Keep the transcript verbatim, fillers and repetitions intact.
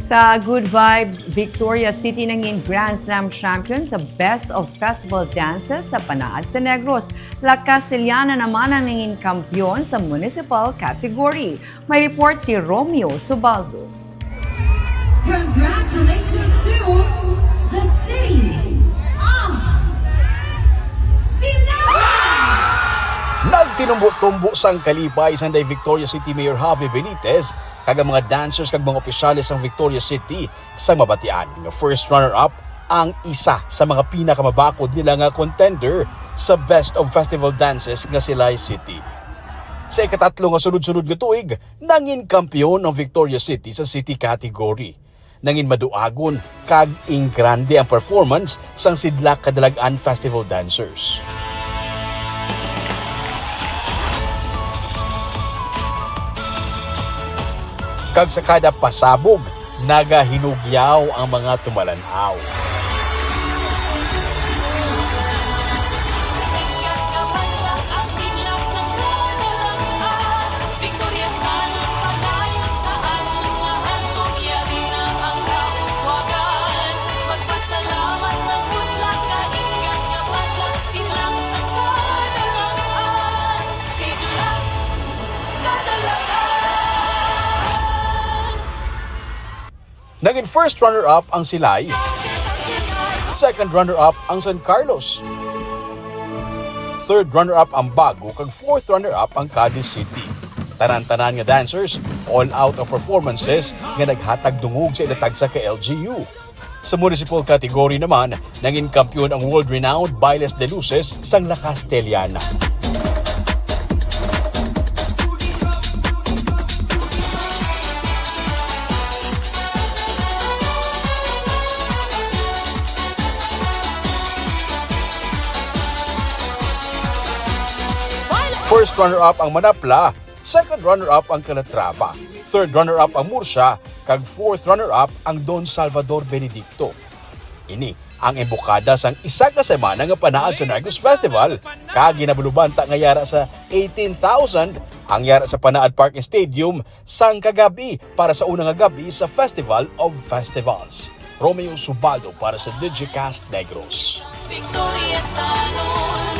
Sa Good Vibes, Victoria City nangin Grand Slam champion sa Best of Festival Dances sa Panaad sa Negros. La Castellana naman ang nangin kampiyon sa municipal category. May report si Romeo Subaldo. Congratulations to the city of Silao! Nagtinumbo-tumbo sang kalipay sang Victoria City Mayor Javi Benitez kag ang mga dancers kag mga opisyales sang Victoria City sang mabatian nga first runner-up ang isa sa mga pinakamabakod nila nga contender sa Best of Festival Dances nga Silay City. Sa ikatatlo nga sunod-sunod nga tuig, nangin kampiyon ang Victoria City sa city category. Nangin maduagon kag ingrande ang performance sang Sidlak Kadalag-an Festival Dancers. Kag sa kada pasabog, nagahinugyaw ang mga tumalan-aw. Naging first runner-up ang Silay, second runner-up ang San Carlos, third runner-up ang Bago, kag fourth runner-up ang Cadiz City. Tanan-tanan nga dancers, all out ang performances nga naghatag dungog sa ila tagsa ka L G U. Sa municipal category naman, nangin kampiyon ang world-renowned Bailes de Luces sang La Castellana. First runner-up ang Manapla, second runner-up ang Calatrava, third runner-up ang Murcia, kag fourth runner-up ang Don Salvador Benedicto. Ini ang embokada sang isa ka semana nga panaad sa Negros Festival, kag ginabulubanta nga yara sa eighteen thousand ang yara sa Panaad Park Stadium sang kagab-i para sa una nga gab-i sa Festival of Festivals. Romeo Subaldo para sa Digicast Negros. Victoria Salud.